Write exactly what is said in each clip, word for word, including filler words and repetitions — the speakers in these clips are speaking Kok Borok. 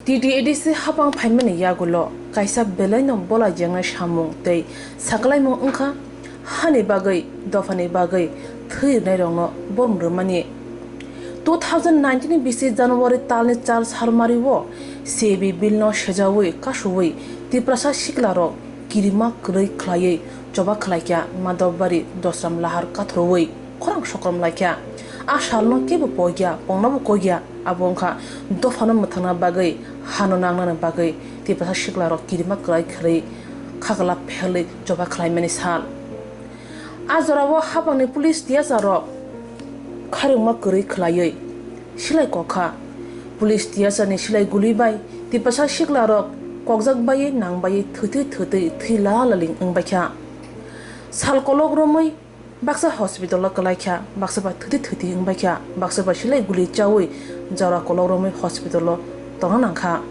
T T A D C hapang phaimani yagulo kaisa belaino bolai jengnai samung tei saklaimung wngkha, hani bagwi, dophani bagwi thwi rwnairokno borom rwmani. Two thousand nineteen ni bisi January talni char salmario C A B bill no sejaui kasuui Tiprasa siklarok kirima kwrwi khlaiwi choba khlaikha, Madhobari Dosram lahar kathorwi khorang sokrom laikha. A salno kebo poikya, pongnabo koikya, abo wngkha dophano mwthangna bagwi, hano nangnani bagwi Tiprasa siklarok kirima kwrwi khlaiwi khagala phelwi choba khlaimani sal. A jorao hapangni police tiyasarok khairokma kwrwi khlaiwi silai kokha. Police tiyasani silai guli bai Tiprasa siklarok kokjak baiwi nang baiwi thwitwi thwitwi thwi lalaling wngbaikha. Sal kolok romwi baksa hospital o kwlaikha, baksa ba thwitwi thwitwi wngbaikha, baksa ba silai guli chaui jora kolok romwi hospital o tongna nangkha.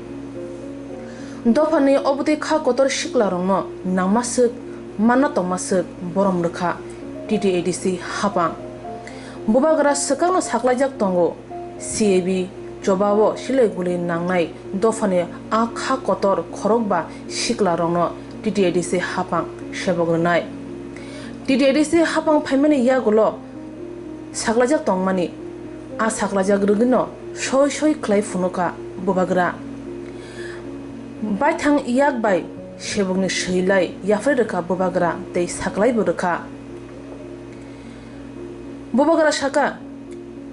Dophani obotwi kha kotor siklarokno nangma swk, manna tongma swk borom rwkha T T A D C hapang. Bubagra swkangno saklaijak tongo, C A B chobao silai guli nangnai dophani a kha kotor khorokba siklarokno T T A D C hapang sebok rwnai. T T A D C hapang phaimani yagulo saklaijak tongmani, a saklaijak rwgwino soi soi khlai phunukha Bubagra. Baithang yak bai sebokni swi lai yapharwi rwkha Bubagra tei saklaibo rwkha. Bubagra saka,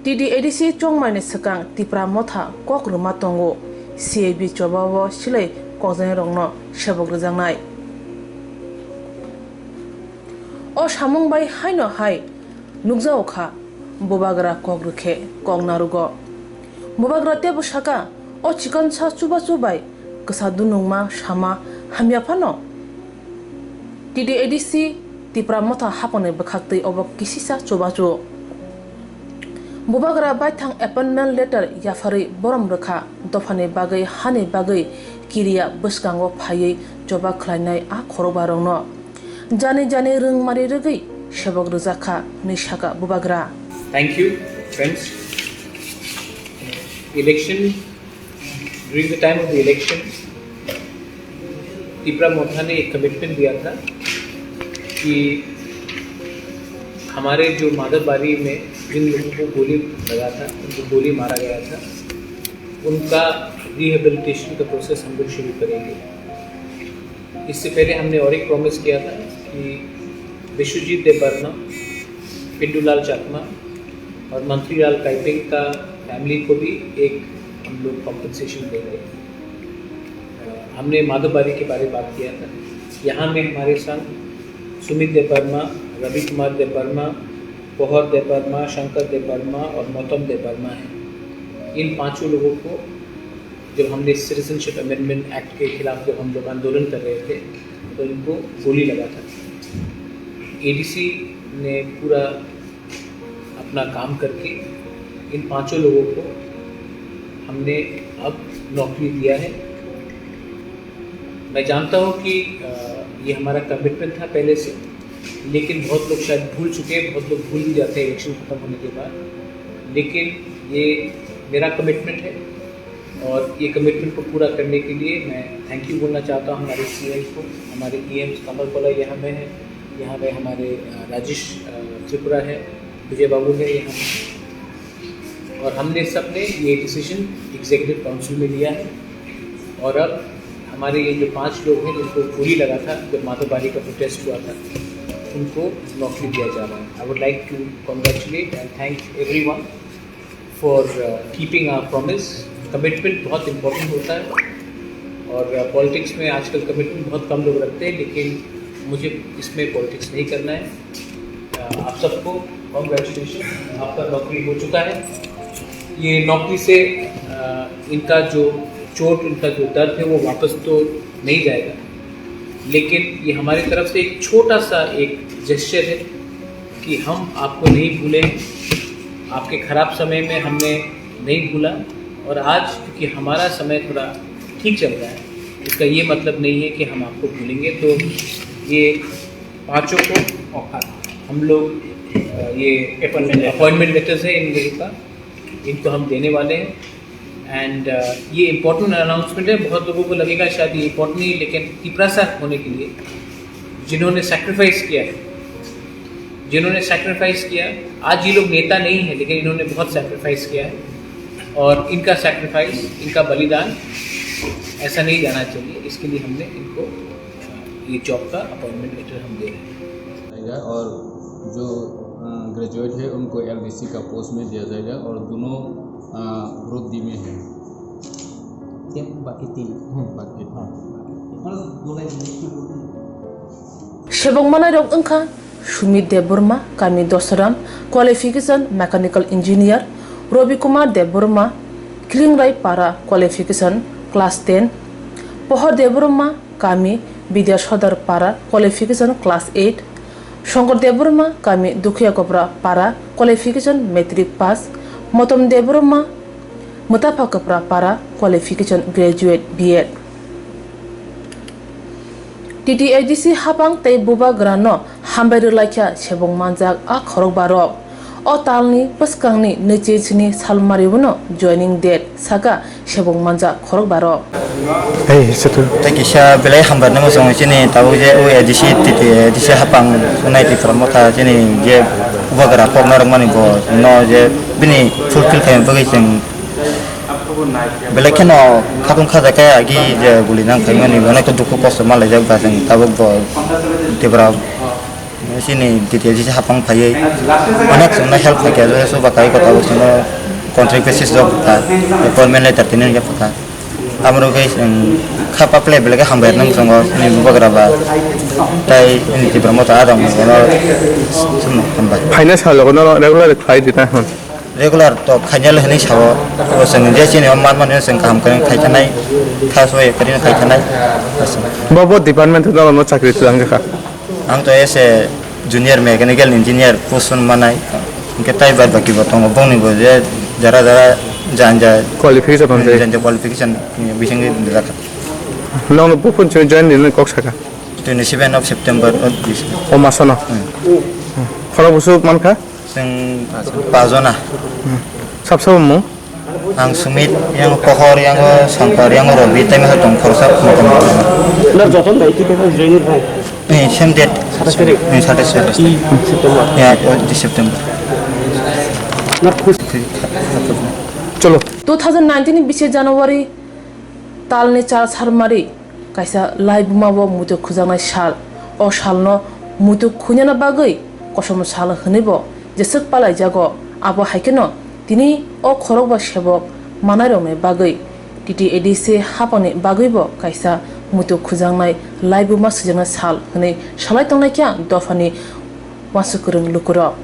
T T A D C chongmaini swkang Tipra Motha kok rwma tongo, C A B chobao silai kokjaknairokno sebok rwjaknai. O samung bai haino hai nukjao kha, Bubagra kok rwkhe kok narugo. Bubagra teibo saka, o chikonsa chubachu bai kwsa dunungma sama hamya phano T T A D C Tipra Motha hapangni bwkhaktwi obo kisisa chubachu. Bubagra baithang appointment letter yapharwi borom rwkha, dophani bagwi, hani bagwi kiriya bwskango phaiwi choba khlainai a khorokbarokno. Jani jani rwngmari rwgwi sebok rwjakha hwnwi saka Bubagra. Thank you, friends. Election, during the time of the election, Tipra Motha ने एक कमिटमेंट दिया था कि हमारे जो माधवबारी में जिन लोगों को गोली लगा था, उनको गोली मारा गया था, उनका रिहेबिलिटेशन का प्रोसेस हम लोग शुरू करेंगे। इससे पहले हमने और एक प्रॉमिस किया था कि विश्वजीत देबबर्मा, पिंटूलाल चाकमा और मंत्रीलाल काइपिंग का फैमिली को भी एक हम लोग कॉम्पेंसेशन दे रहे हैं। अ, हमने माधवबारी के बारे में बात किया था। यहाँ में हमारे संग सुमित देबबर्मा, रवि कुमार देबबर्मा, पहर देबबर्मा, शंकर देबबर्मा और मौतम देबबर्मा हैं। इन पांचों लोगों को जब हमने सिटीजनशिप अमेंडमेंट एक्ट के खिलाफ जब हम लोग आंदोलन कर रहे थे, तो इनको गोली लगा था। एडीसी ने पूरा अपना काम करके इन पांचों लोगों को हमने अब नौकरी दिया है। मैं जानता हूँ कि, अ, ये हमारा कमिटमेंट था पहले से, लेकिन बहुत लोग शायद भूल चुके हैं, बहुत लोग भूल भी जाते हैं इलेक्शन खत्म होने के बाद। लेकिन ये मेरा कमिटमेंट है और ये कमिटमेंट को पूरा करने के लिए मैं थैंक यू बोलना चाहता हूँ हमारे सीएम को। हमारे ईएम कमल कोलय यहाँ में है, यहाँ पे हमारे, अ, राजेश, अ, त्रिपुरा है, विजय बाबू है यहाँ। और हमने सबने ये डिसीजन एग्जीक्यूटिव काउंसिल में लिया है और अब हमारे ये जो पांच लोग हैं जिनको गोली लगा था जब माधवबारी का प्रोटेस्ट हुआ था, उनको नौकरी दिया जा रहा है। I would like to congratulate and thank everyone for, uh, keeping our promise। Commitment बहुत इंपॉर्टेंट होता है और, uh, पॉलिटिक्स में आजकल कमिटमेंट बहुत कम लोग रखते हैं, लेकिन मुझे इसमें पॉलिटिक्स नहीं करना है। Uh, आप सबको कॉन्ग्रेचुलेशन, आपका नौकरी हो चुका है। ये नौकरी से, uh, इनका जो चोट, इनका जो दर्द है, वो वापस तो नहीं जाएगा, लेकिन ये हमारी तरफ से एक छोटा सा एक जेस्चर है कि हम आपको नहीं भूले। आपके खराब समय में हमने नहीं भूला, और आज क्योंकि हमारा समय थोड़ा ठीक चल रहा है, इसका ये मतलब नहीं है कि हम आपको भूलेंगे। तो ये पांचों को हम लोग, अ, ये अपॉइंटमेंट लेटर्स है इन लोगों का, इनको हम देने वाले हैं। एंड ये इम्पोर्टेंट अनाउंसमेंट है। बहुत लोगों को लगेगा शायद ये इम्पोर्टेंट नहीं, लेकिन तिपरासा होने के लिए जिन्होंने सैक्रिफाइस किया है, जिन्होंने सैक्रिफाइस किया है, आज ये लोग नेता नहीं है, लेकिन इन्होंने बहुत सैक्रिफाइस किया है। और इनका सैक्रिफाइस, इनका बलिदान ऐसा नहीं जाना चाहिए। इसके लिए हमने इनको ये जॉब का अपॉइंटमेंट लेटर हम दे रहे हैं। जाएगा और जो ग्रेजुएट है उनको एलडीसी का पोस्ट में दिया जाएगा और दोनों ग्रुप डी में है। क्या बाकी तीन? हम्म, बाकी। हाँ। Sebok manai rok wngkha Sumit Debbarma, kami Dosaram, qualification mechanical engineer, Robi Kumar Debbarma, Klingrai Para, qualification class ten, Pohor Debbarma, kami Bidya Sodar Para, qualification class eight, Songkor Debbarma, kami Dukhiya Kopra Para, qualification matric pass, Motom Debbarma, Mutapha Kopra Para, qualification graduate B Ed. T T A D C hapang tei bubagrano hambai rwlaikha sebong manjak a khorokbarok. O talni bwskangni naichi sini salmaribono joining date saka sebong manjak khorokbarok. Hey, setu. Tei kisa belai hambai nangma chwng chini tabuk je o A D C, T T A D C hapang sunai Tipra Motha chini je bubagra kokna rwkmani bo no je bini fulfill khaina bagwi chwng belai kheno khatung khajakhe agi je guli nang khaimani onek dukhu kosto malaijak ba chwng tabuk bo Tipra chini T T A D C hapang phaiwi onek chwngno help khaikha, joto suba kai kota bo chwngno contract basis rok kha, appointment letter tini hwnkhe phuta. Amoro khe chwng kha paple belai khe hambai rwna mwchungo chini bubagra ba tei chini Tipra Motha adong bono chwngno hambai. Phaina salogo no regular khlai di ta hwn. Regular to khainai le hinwi sao, bo chwng je chini o man mani chwng kaham khe khai thanai, kha soi khe khai thanai. Bo bo department no chakri twlang kha. Ang to as a junior mechanical engineer post manai, hwnkhe tai bad baki bo tongo, bongni bo je jara jara janja Qualification on janja qualification bisingni rijak kha. Nong no buphun chini join din kok saka? Twenty seven of September of this. O masono? Hmm. Khorok busu mankha? Chwng pajona. Sab sabo mung? Ang Sumit, yang Pohor, yang Sankar, yang Robi, tai masa tong khoroksa motom. Nar joton dai ki join hai? Eh, same date. Satais tarik? Eh, satais tarik. September. Ya, oh, di September. Nar khus. Cholo. Two thousand nineteen ni bisi January talni char sarmari kaisa laibumao muitu khujaknai sal. O salno muitu khuinani bagwi kosom sal hwnwibo jeswk palaijago. Abo hai kheno tini o khorokba sebok manairokni bagwi T T A D C hapangni bagwibo kaisa muitu khujaknai laibuma swijaknai sal hwnwi salai tongnaikha dophani uansuk kwrwng lukurok.